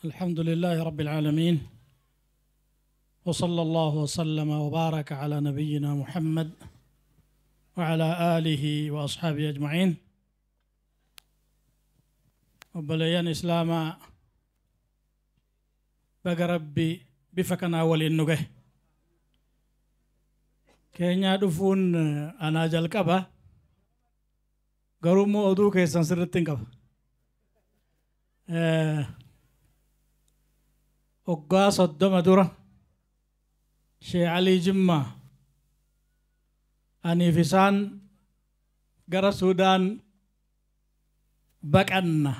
الحمد لله رب العالمين، وصلى الله وسلم وبارك على نبينا محمد وعلى آله وأصحابه أجمعين. وبليان إسلاما بقى ربي بفكنا ولي كينيا دفون أنا جلقبة garuu immoo oduu keessan sirriitti hin qaba. Waggaa 30 dura Sheekh Alii Jimmaa aniif isaan gara Suudaan baqanna.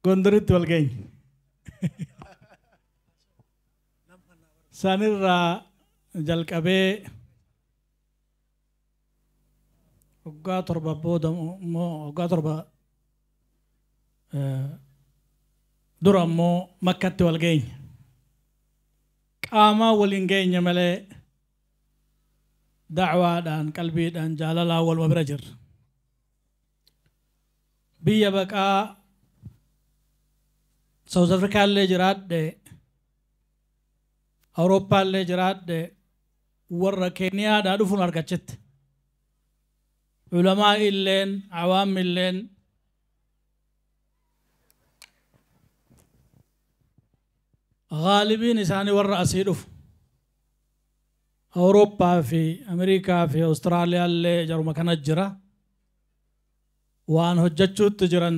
Gondoritti wal geenye. Sanirraa jalqabee waggaa 7 booda immoo waggaa 7 dura immoo Makkatti wal geenye. Qaamaa waliin geenye malee da'waadhaan qalbiidhaan jaalalaa waluma bira jirra. Biyya baqaa South Africa illee jiraadhe, Awurooppaa illee jiraadhe, warra Keeniyaadhaa dhufuun argachetti. Ulamaa illeen, awaam illeen gaalibiin isaanii warra asii dhufu. Awurooppaa fi Ameerikaa fi Awustiraaliyaa illee jaruma kana jira. Waan hojjechuutti jiran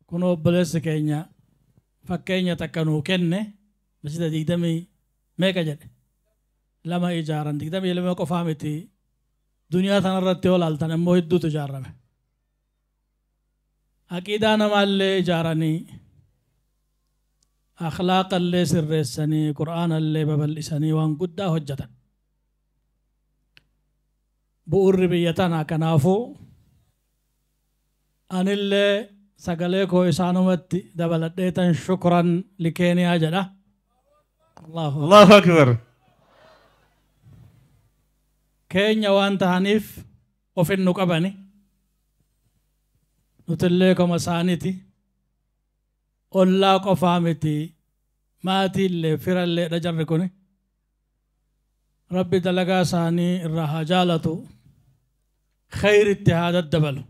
kun obboleessi keenya fakkeenya takka nuu kenne masjida 20 meeqa jedhe 2 ijaaran 22 qofaa miti duniyaa tanarratti yoo laaltan immoo hedduutu ijaarame. Aqiidaa namaallee ijaaranii akhlaaqallee sirreessanii qur'aanallee babal'isanii waan guddaa hojjetan. Bu'uurri biyya tanaa kanaafuu anillee sagalee koo isaanumatti dabaladheetan shukran likeeniyaa jedha. Allahu Akbar. Keenya waan tahaniif ofin nu qabani. Nutillee koma isaaniiti. Ollaa qofaa miti maatiillee firallee dha jarri kuni. Rabbi dalagaa isaanii irraa haa jaalatu. Khayritti haa daddabalu.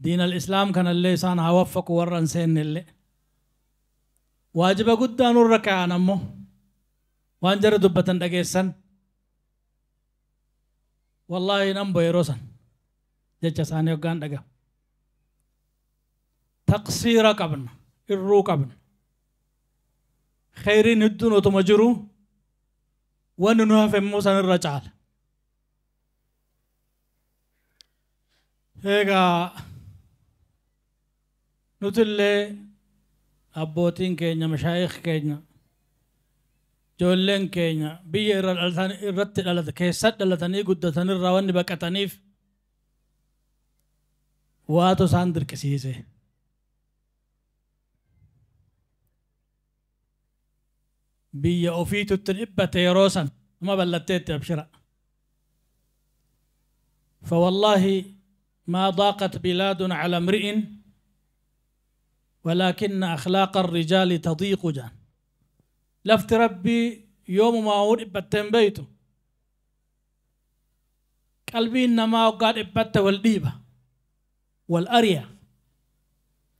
Diin al-Islaam kanallee isaan haa waffaqu warra hin seennellee. Waajiba guddaa nurra kaa'an ammoo waan jara dubbatan dhageessan. Wallaahi nan bo'e yeroo san jecha isaanii hoggaan dhagahu. Taqsiira qabna, irruu qabna. Khayriin hedduun otuma jiru wanni nu hafe immoo san irra caala. Egaa nutillee abbootiin keenya, mashaayikh keenya, ijoolleen keenya biyya irratti dhalate keessatti dhalatanii guddatanirraa wanni baqataniif waatu isaan dirqisiise. Biyya ofiitutti dhibbate yeroo san nama bal'atteetti abshira. فوالله ما ضاقت بلاد على امرئ ولكن أخلاق الرجال تضيق جان. لفت ربي يوم ما هو إبتين بيته قلبي إنما وقال إبت والديبة والأريا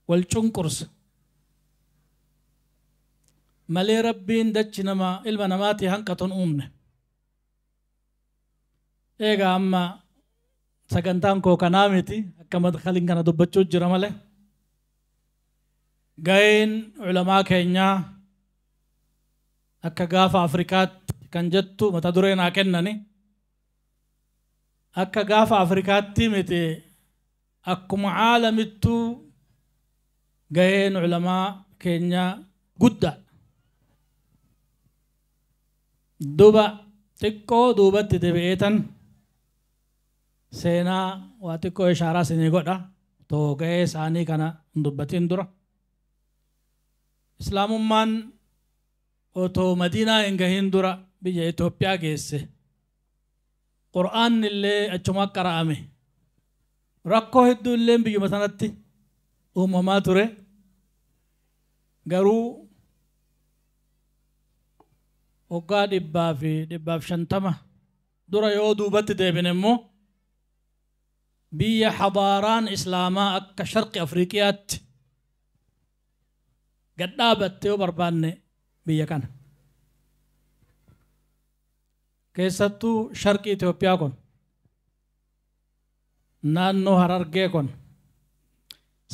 والشنكرس مالي ربي ندتش نما إلما نماتي هنكة أمنه. إيغا أما sagantaan koo kanaa miti akka madkhaliin kana dubbachuu jira malee. Ga'een ulamaa keenyaa akka gaafa Afrikaatti kan jettu mata duree naa kennani. Akka gaafa Afrikaatti miti akkuma caalamittuu ga'een ulamaa keenyaa guddaa. Duba xiqqoo duubatti deebi'eetan seenaa waa xiqqoo ishaaraa isinii godha too ga'ee isaanii kana hin dubbatin dura. Islaamummaan otoo Madiinaa hin gahin dura biyya Itoophiyaa geesse. Qur'aanni illee achuma qara'ame. Rakkoo hedduu illee biyyuma sanatti Uumamaa ture garuu waggaa 150 dura yoo duubatti deebine immoo biyya hadaaraan islaamaa akka sharqi Afriiqiyaatti gad dhaabatte yoo barbaanne biyya kana. Keessattuu sharqi Itoophiyaa kun naannoo Harargee kun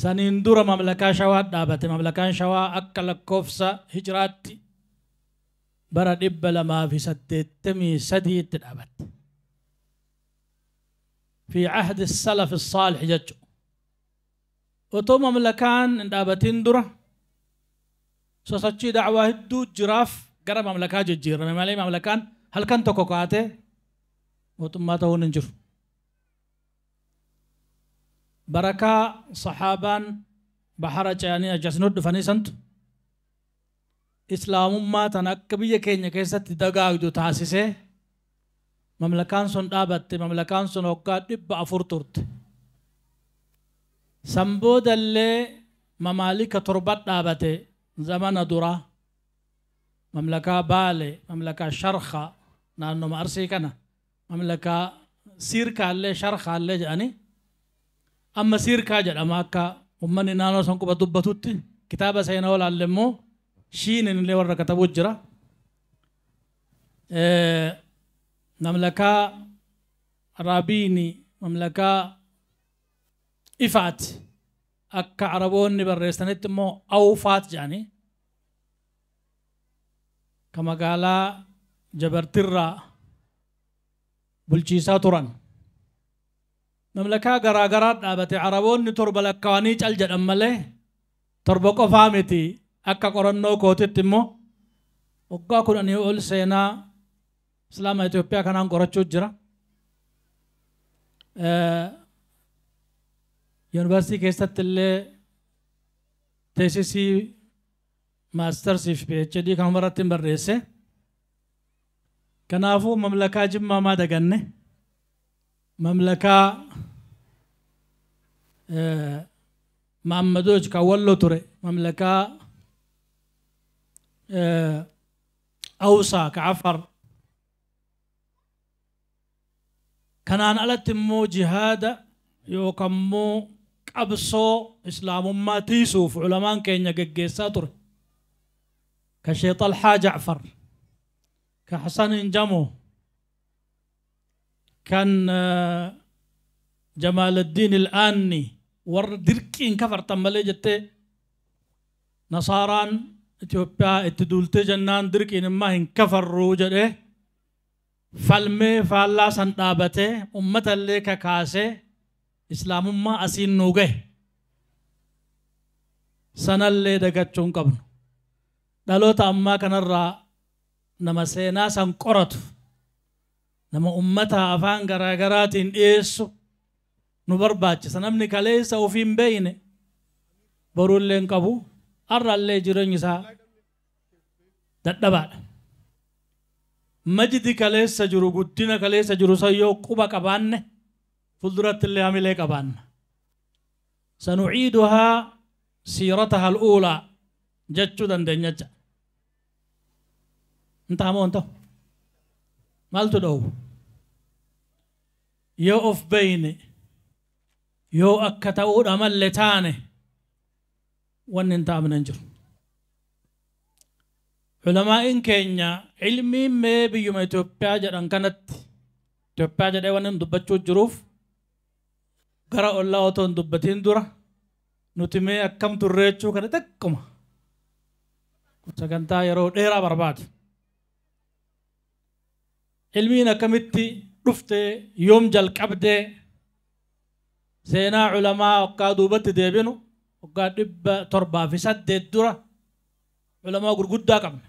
saniin dura mamlakaa Shawaa dhaabate. Mamlakaan Shawaa akka lakkoofsa hijiraatti bara 283 dhaabatte. في عهد السلف الصالح جتشو otoo mamlakaan hin dhaabatin dura sosochii dacwaa hedduu jiraaf gara mamlakaa jijjiirame malee mamlakaan halkan tokko kaatee mootummaa ta'uun hin jiru. Barakaa saxaabaan bahara ce'anii ajasnuu dhufanii santu islaamummaa tan akka biyya keenya keessatti dagaagdu taasisee mamlakaan sun dhaabatte. Mamlakaan sun waggaa 400 turte. San boodallee mamaalika 7 dhaabate zamana duraa. Mamlakaa Baale, mamlakaa Sharka naannoma Arsii kana, mamlakaa Siirkaallee Sharkaallee jedhanii amma Siirkaa jedhama akka ummanni naannoo san quba dubbatutti. Kitaaba seenaa olaalle immoo shiinin illee warra katabuu jira. Mamlakaa Raabiini, mamlakaa Ifaat akka Araboonni barreessanitti immoo Awfaat jedhanii ka magaalaa Jabartirraa bulchiisaa turan. Mamlakaa garaa garaa dhaabate. Araboonni 7 lakkaawanii cal jedhan malee 7 qofaa miti. Akka qorannoo kootitti immoo waggaa 10 ol seenaa Islaama Itoophiyaa kanaan qorachuu jira. Yuunivarsiitii keessatti illee teessisii maastarsii fi PhD kan irratti hin barreesse. Kanaafuu mamlakaa Jimmaa maa daganne, mamlakaa Maammadooj kan Walloo ture, mamlakaa Awsaa ka Afar. Kanaan alatti immoo jihaada yookaan immoo qabsoo islaamummaa tiisuuf ulamaan keenya geggeessaa ture. Ka Sheekh Xalhaa Jacfar, ka Hasan Injamoo, kan Jamaaladdiin Il'aanni warra dirqiin kafartan malee jettee nasaaraan Itoophiyaa itti duultee jennaan dirqiin immaa hin kafarruu jedhee falmee faallaa san dhaabatee ummata illee kakaasee islaamummaa asiin nuu gahe. Sanallee dagachuu hin qabnu. Dhaloota ammaa kanarraa nama seenaa san qoratu, nama ummata afaan garaa garaatiin dhiyeessu nu barbaachisa. Namni kaleessa ofii hin beeyne boruullee hin qabu, har'allee jireenyi isaa dadhabaadha. Majdi kaleessa jiru, guddina kaleessa jiru san yoo quba qabaanne fuulduratti illee hamilee qabaanna. Sanuciiduhaa siirataha al-uulaa jechuu dandeenya jecha. Hin moo hin ta'u? Maaltu dhoowwu? Yoo of beeyne, yoo akka ta'uudha malle taane wanni hin taa'amne hin jiru. Culamaa'in keenya ilmiin mee biyyuma Itoophiyaa jedhan kanatti Itoophiyaa jedhee wanni dubbachuu jiruuf gara ollaa otoo hin dubbatiin dura nuti mee akkam turre jechuu kana xiqquma sagantaa yeroo dheeraa barbaada. Ilmiin akkamitti dhuftee yoom jalqabdee seenaa culamaa waggaa duubatti deebinu waggaa 708 dura culamaa gurguddaa qabna.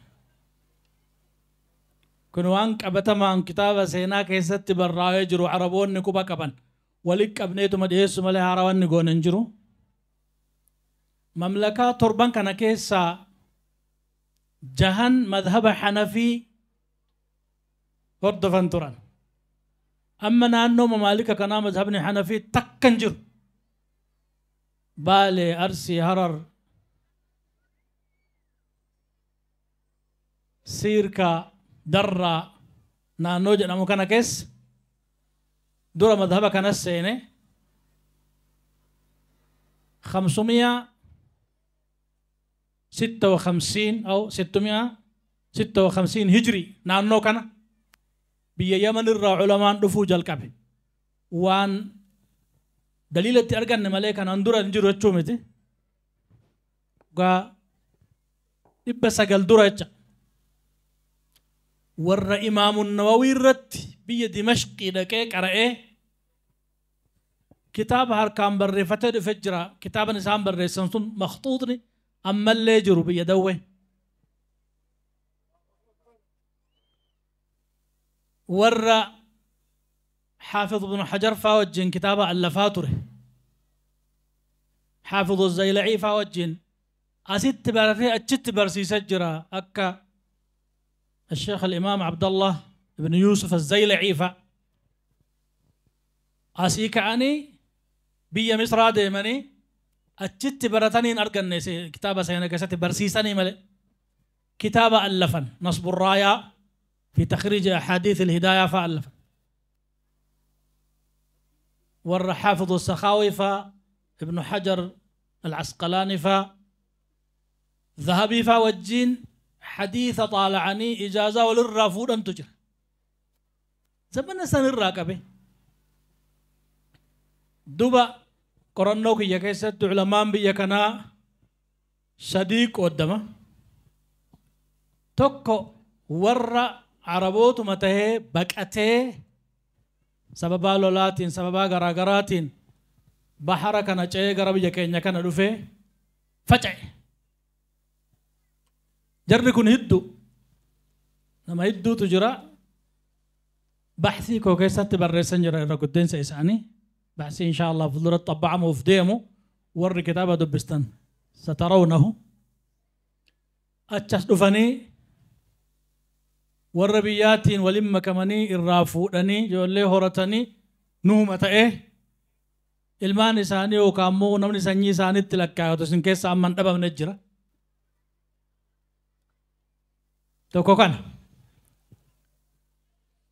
Kun waan qabatamaan kitaaba seenaa keessatti barraa'ee jiru Araboonni quba qaban walitti qabneetuma dhiyeessu malee haaraa wanni goone hin jiru. Mamlakaa 7 kana keessaa 6 madhaba Hanafii hordofan turan. Amma naannoo mamaalika kanaa madhabni Hanafii takka hin jiru. Baalee, Arsii, Harar, Siirkaa, Darraa naannoo jedhamu kana keessa dura madhaba kanas seene 556 أو 656 هجري naannoo kana biyya Yaman irraa culamaan dhufuu jalqabe. Waan daliilatti arganne malee kanaan dura hin jiru jechuu miti. Gaa 900 dura jecha. Warra Imaamu Nawawii irratti biyya Dimashqii dhaqee qara'ee kitaaba harkaan barreeffatee dhufe jira. Kitaaban isaan barreessan sun makhtuutni ammallee jiru biyya Dawwee. Warra Xaafid ibnu Hajar faa wajjin kitaaba allafaa ture. Xaafid Zaylacii faa wajjin asitti baratee achitti barsiisee jira akka الشيخ الإمام عبد الله بن يوسف الزيلعي فا أسي كأني بيا مصر ديمني أتشت برتنين أرجن كتابة سينا كسات برسيساني ملء كتابة ألفا نصب الراية في تخريج أحاديث الهداية فألفا. ور حافظ السخاوي فا ابن حجر العسقلاني فا ذهبي فا وجين حديث طالعني إجازة وللرافود أن تجر زمن سن الراكبة دوبا قرنوك يكيست علمان بيكنا صديق قدما tokko warra Arabootuma tahee baqatee sababaa lolaatiin sababaa garaagaraatiin bahara kana ce'ee gara biyya keenya kana dhufee faca'e. Jarri kun hedduu nama hedduutu jira. Baxsii koo keessatti barreessan jira irra guddinsa isaanii. Baxsii insha Allah fuulduratti xabba'amuuf deemu warri kitaaba dubbistan satarawnahu. Achas dhufanii warra biyyaatiin waliin makamanii irraa fuudhanii ijoollee horatanii nuuma ta'ee ilmaan isaanii yookaan immoo namni sanyii isaaniitti lakkaa'atu isin keessa amma hin dhabamne jira. Tokko kana.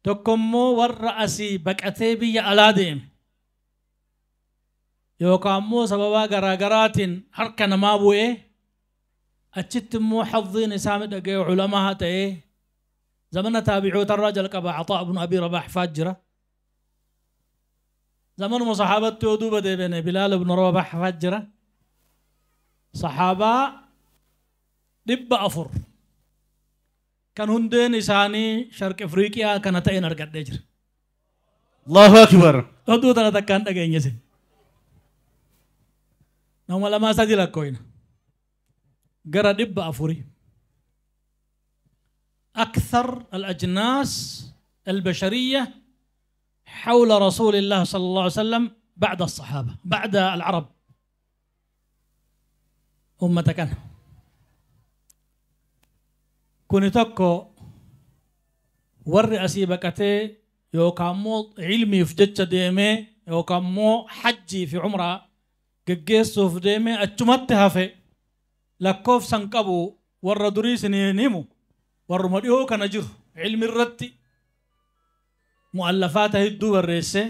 Tokko immoo warra asii baqatee biyya alaa deeme yookaan immoo sababaa garaagaraatiin harka namaa bu'ee achitti immoo hadhiin isaa miidhagee culamaa ta'ee زمن تابعوت الرجل قبا عطاء بن أبي رباح فاجرة زمن مصحابة تودوبة بين بلال بن رباح فاجرة صحابة دب أفر كان هندين إساني شرق أفريقيا كانت أين أرقد دجر. الله أكبر. تودوبة أنا تكان تجين يسي نوم لما سادي لكوين جرى دب أفوري. أكثر الأجناس البشرية حول رسول الله صلى الله عليه وسلم بعد الصحابة بعد العرب أمتك أنا كوني تكو ور أسيبكتي يوكامو علمي في جتة ديمي يوكامو حجي في عمره قجيسو في ديمي أتمتها في لكوف سنقبو ور دريسني نيمو warruma dhiyoo kana jiru ilmi irratti mu'allafaata hedduu barreessee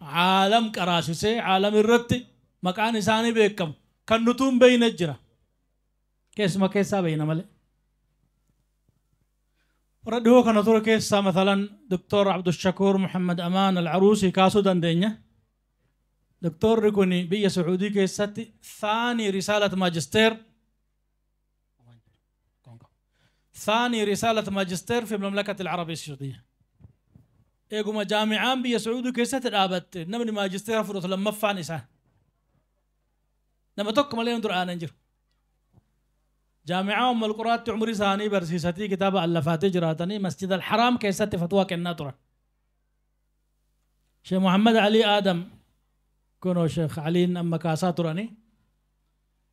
caalam qaraasisee caalam irratti maqaan isaanii beekamu kan nutuu hin beeyne jira keessuma keessaa beeyna malee. Warra dhiyoo kana ture keessaa mathalan Doktor Abdushakuur Muhammad Amaan Al-Aruusii kaasuu dandeenya. Doktorri kun biyya Sacuudii keessatti thaanii risaalat maajisteer ثاني رسالة ماجستير في المملكة العربية السعودية. إيقوما جامعان بيا سعودي كيسة الآبت نمني ماجستير فرط لما فان إسان نما توك مليون درعان انجر جامعة أم القرآن عمري ثاني برسيستي كتابة ألفاتي جراتني مسجد الحرام كيسة فتوى كناترة. شيخ محمد علي آدم كونو شيخ علي أما كاساتراني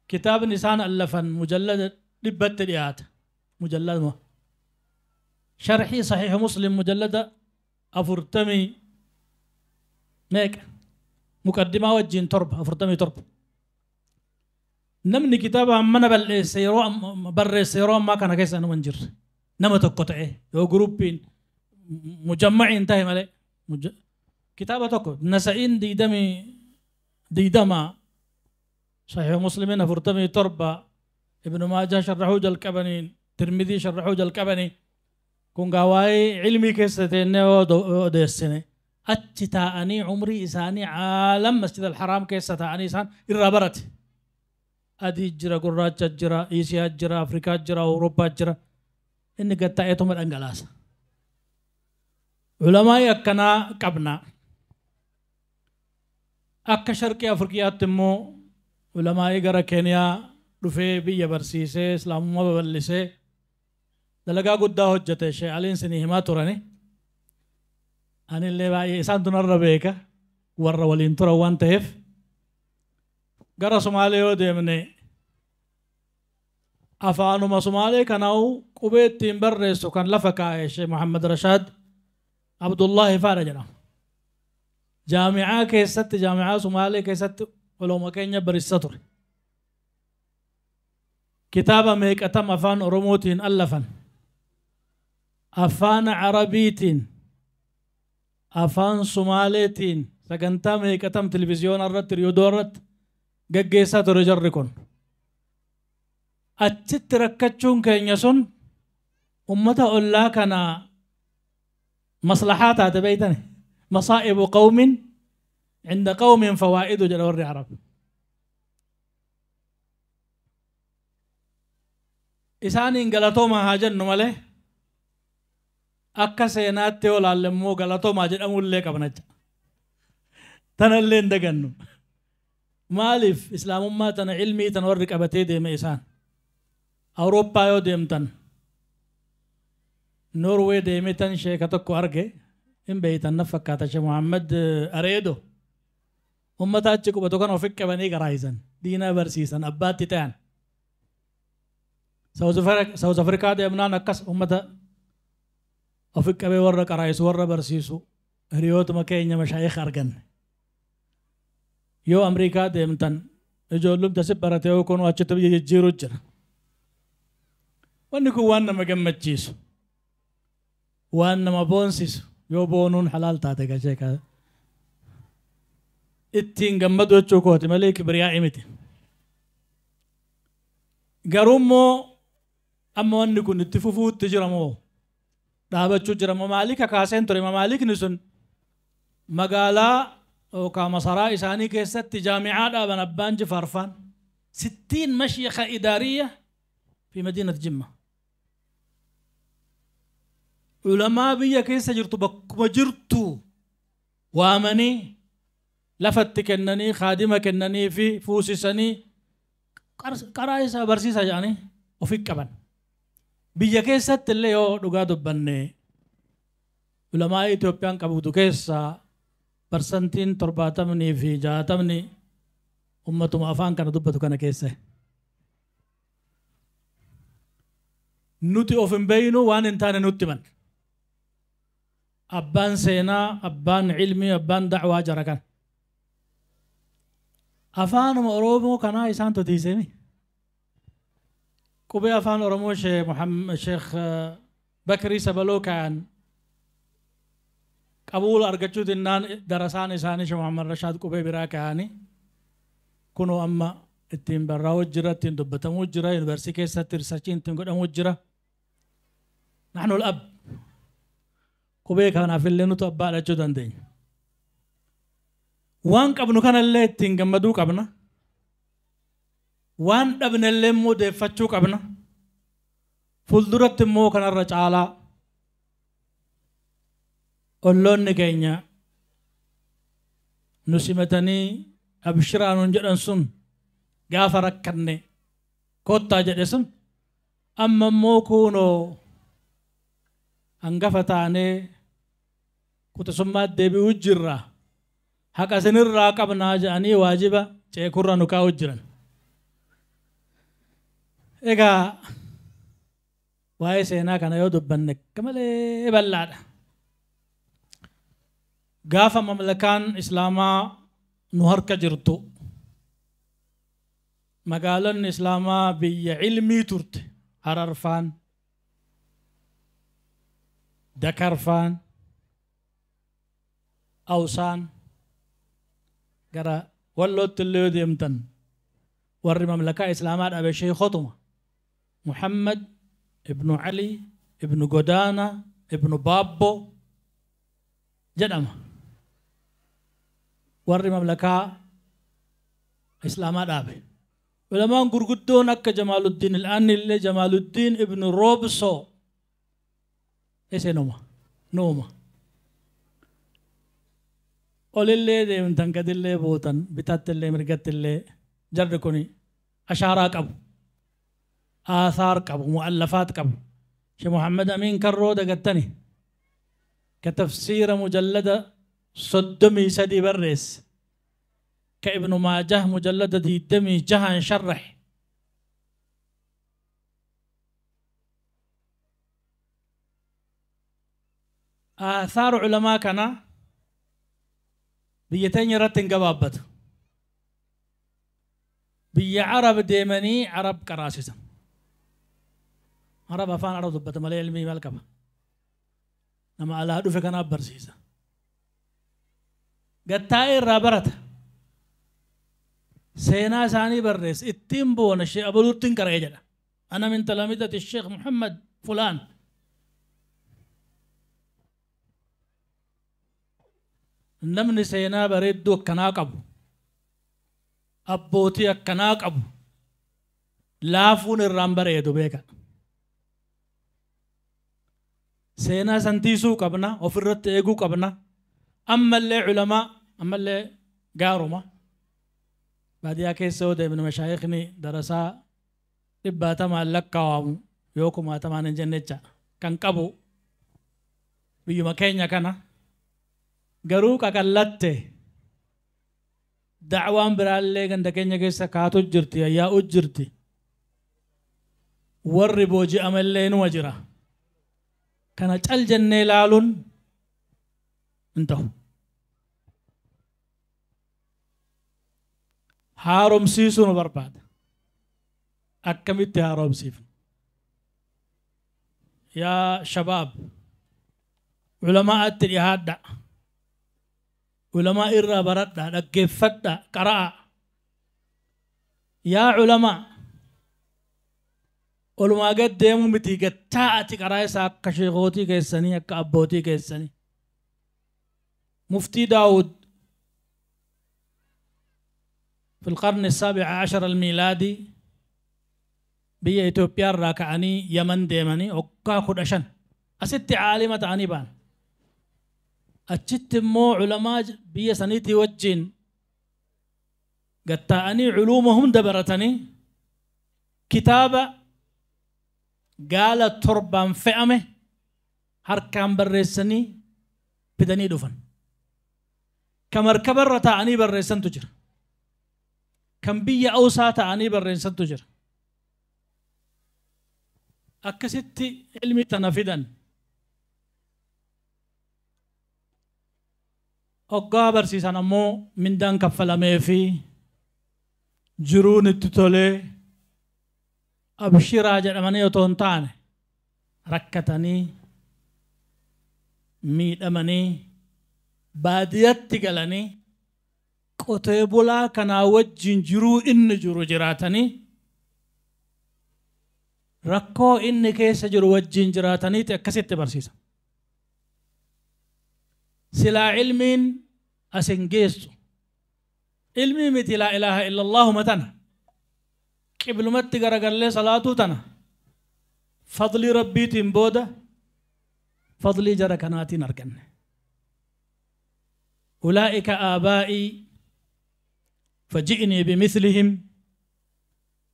كتاب نسان ألفا مجلد لبت الإيات مجلد شرحي صحيح مسلم مجلد أفرتمي ميك مقدمة وجين ترب أفرتمي ترب. Namni kitaaba mana balleesse yeroo barreesse yeroo ammaa kana keessa nama hin jirre. Nama tokko ta'e yoo guruppiin mujammaciin ta'e malee kitaaba tokko Nasa'iin 20 Sahiih Muslimiin 47 Ibnu Maajaa sharraxuu jalqabanii Tirmidii sharraxuu jalqabanii kun gaa waa'ee ilmii keessa teennee odeessine achi taa'anii umrii isaanii caalam Masjid al-Haraam keessa taa'anii isaan irraa barate. Adii jira, gurraacha jira, Iisiyaa jira, Afrikaa jira, Awurooppaa jira. Inni gad taa'eetuma dhangalaasa. Ulamaa'ii akkanaa qabna. Akka sharqii Afrikiyaatti immoo ulamaa'ii gara Keeniyaa dhufee biyya barsiisee islaamummaa babal'isee dalagaa guddaa hojjete Sheekh Aliin sinii himaa turani. Anillee baay'ee isaan tunarra beeka warra waliin turan waan ta'eef. Gara Somaalee yoo deemne afaanuma Somaalee kanaa'u qubee ittiin barreessu kan lafa kaa'e Sheekh Muhammad Rashaad Abdullaahi faadha jedhama. Jaamicaa keessatti jaamicaa Somaalee keessatti olooma keenya barsiisa ture. Kitaaba meeqatam afaan Oromootiin allafan, afaan Arabiitiin, afaan Somaaleetiin sagantaa meeqatam televizyoona irratti riyoodoo irratti gaggeessaa ture jarri kun. Achitti rakkachuun keenya sun ummata ollaa kana maslahaa taate beeytani. Masaa'ibu qawmin cinda qawmin fawaa'idu jedha warri Arab. Isaaniin galatoomaa haa jennu malee akka seenaatti yoo laalle immoo galatoomaa jedhamullee qabna jecha. Tanallee hin dagannu. Maaliif islaamummaa tana ilmii tana warri qabatee deeme isaan. Awurooppaa yoo deemtan Norwee deemetan sheeka tokko arge hin beeytan na fakkaata Sheekh Muhammad Areedo. Ummata achi qubatu kana ofi qabanii garaayisan diinaa barsiisan abbaatti ta'an. South Afrikaa deemnaan akkas ummata ofi qabee warra qaraayisu warra barsiisu hiriyootuma keenya mashaayikh arganne. Yoo Amriikaa deemtan ijoollumta si barate yoo kun achitti biyya jijjiiru jira. Wanni kun waan nama gammachiisu waan nama boonsisu yoo boonuun halaal taate gashee ka ittiin gammadu jechuu kooti malee kibriyaa miti. Garuu immoo amma wanni kun itti fufuutti jira moo dhaabachuu jira moo maalika kaaseen ture maalikni sun magaalaa yookaan masaraa isaanii keessatti jaamicaa dhaaban abbaan jifaarfaan 60 mashiikha idaariya fi madiinat Jimma. Ulamaa biyya keessa jirtu bakkuma jirtu waamanii lafatti kennanii kaadima kennanii fi fuusisanii karaa isaa barsiisaa jedhanii ofi qaban. Biyya keessatti illee yoo dhugaa dubbanne ulamaa Itoophiyaan qabdu keessaa parsantiin 70 fi 60 ummatuma afaan kana dubbatu kana keessa. Nuti of hin beeynu waan hin taane nutti himan. Abbaan seenaa, abbaan ilmii, abbaan da'waa jara kan. Afaanuma Oromoo kanaa isaan totiisemi. Qubee afaan Oromoo Sheekh Bakrii Sabaloo kaa'an qabuula argachuu dinnaan darasaan isaanii Sheekh Muhammad Rashaad qubee biraa kaa'anii kunoo amma ittiin barraa'uu jira, ittiin dubbatamuu jira, yuunivarsiitii keessatti riisarchiin ittiin godhamuu jira. Naxnu al-ab. Qubee kanaaf illee nutu abbaa dhachuu dandeenya. Waan qabnu kanallee ittiin gammaduu qabna. Waan dhabnellee immoo deeffachuu qabna. Fuulduratti immoo kanarra caalaa olloonni keenya nu simatanii abshiraa nuun jedhan sun gaafa rakkanne kottaa jedhe sun amma immoo kunoo hangafa taanee quxisummaatti deebi'uu jirra. Haqa isinirraa qabnaa jedhanii waajiba ceekurra nu kaa'uu jiran. Egaa waa'ee seenaa kana yoo dubbanne akka malee bal'aadha. Gaafa mamlakaan islaamaa nu harka jirtu Magaalonni Islaamaa biyya ilmii turte Hararfaan, Dakarfaan, Awsaan gara Wallootti illee yoo deemtan warri mamlakaa Islaamaa dhabe sheekotuma Muhammad ibnu Ali ibnu Godaana ibnu Baabbo jedhama. Warri mamlakaa Islaamaa dhaabe. Ulamaan gurguddoon akka Jamaaluddin Al-Aanni illee Jamaaluddin ibnu Roobsoo isinuma nuuma. Olillee deemtan gadillee bootan bitattillee mirgattillee jarri kun ashaaraa qabu, aasaar qabu, mu'allafaat qabu. Sheekh Muhammad Amiin Karroo dagattani ka tafsiira mujallada 33 barreesse, ka Ibnu Maajah mujallada 26 sharraxe. Aasaar culamaa kana biyya teenya irratti hin gabaabbatu. Biyya Arab deemanii Arab qaraasisan. Arab afaan Arab dubbata malee ilmii maal qaba? Nama alaa dhufe kanaaf barsiisa. Gattaa'ee irraa barata. Seenaa isaanii barreessa. Ittiin boona Sheekh Abaluutti hin qara'e jedha. Ana min talaamidati Sheekh Muhammad fulaan. Namni seenaa bareedduu akkanaa qabu, abbootii akkanaa qabu, laafuun irraan bareedu beeka. Seenaa san tiisuu qabna, ofirratti eeguu qabna. Ammallee culamaa, ammallee gaaruma. Baadiyyaa keessa yoo deemne mashaayikhni darasaa 100 lakkaawamu yoo 20,000 hin jenne jecha kan qabu biyyuma keenya kana. Garuu qaqallatte da'waan biraallee ganda keenya keessa kaatu jirti, yaa'u jirti. Warri booji'amallee numa jira. Kana cal jennee ilaaluun hin ta'u. Haaromsiisuu nu barbaada. Akkamitti haaromsiifnu? Yaa shabaab, culamaatti dhiyaadha. Culamaa irraa baradha, dhaggeeffadha, qara'a. Yaa culamaa, olumaa gad deemuu miti, gad taa'ati karaa isaa akka sheekootii keessanii, akka abbootii keessanii. Muftii Daawud في القرن السابع عشر الميلادي بيا إثيوبيا راكعني يمن ديمني وكا خدشن أست عالمة عنيبان أتشت مو علماء بيا سنيتي وجين قد علومهم دبرتني كتابة قال تربان فئمه هركان بريسني بدني دفن كمركب رتعني بريسن تجر كم بيا أوسا تعني بريسن تجر أكستي علمي تنفيدا أقا برسيسان أمو من دان كفلمي في جرون التتولي أبشيرا جرماني وتونتاني ركتني ميدمني باديت تقلني qotee bulaa kanaa wajjin jiruu inni jiru jiraatanii rakkoo inni keessa jiru wajjin jiraataniiti akkasitti barsiisa. Silaa ilmiin asin geessu. Ilmii miti laa ilaaha illallahuma tana. Qiblumatti garagallee salaatuu tana. Fadlii rabbiitiin booda fadlii jara kanaatiin arganne. Ulaa'ika aabaa'ii فجئني بمثلهم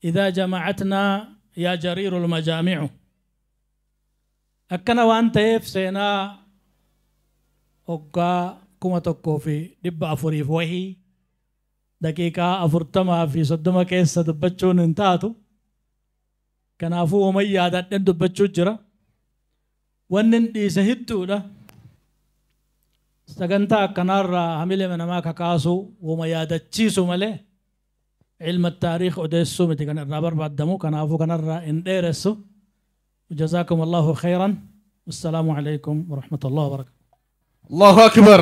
إذا جمعتنا يا جرير المجامع. أكنا وأنت سينا أوكا كما تكو في دب أفريف وهي دقيقة أفرتما في صدما كيس دبتشون انتاتو كان أفو وميا داتن دبتشو جرا ونن دي سهدتو لا sagantaa akkanarraa hamilee namaa kakaasu wama yaadachiisu malee Ilma taariikh odeessuu miti kan irraa barbaadamu, kanaafuu kanarraa hin dheeressu. جزاكم الله خيرا، والسلام عليكم ورحمة الله وبركاته. الله أكبر.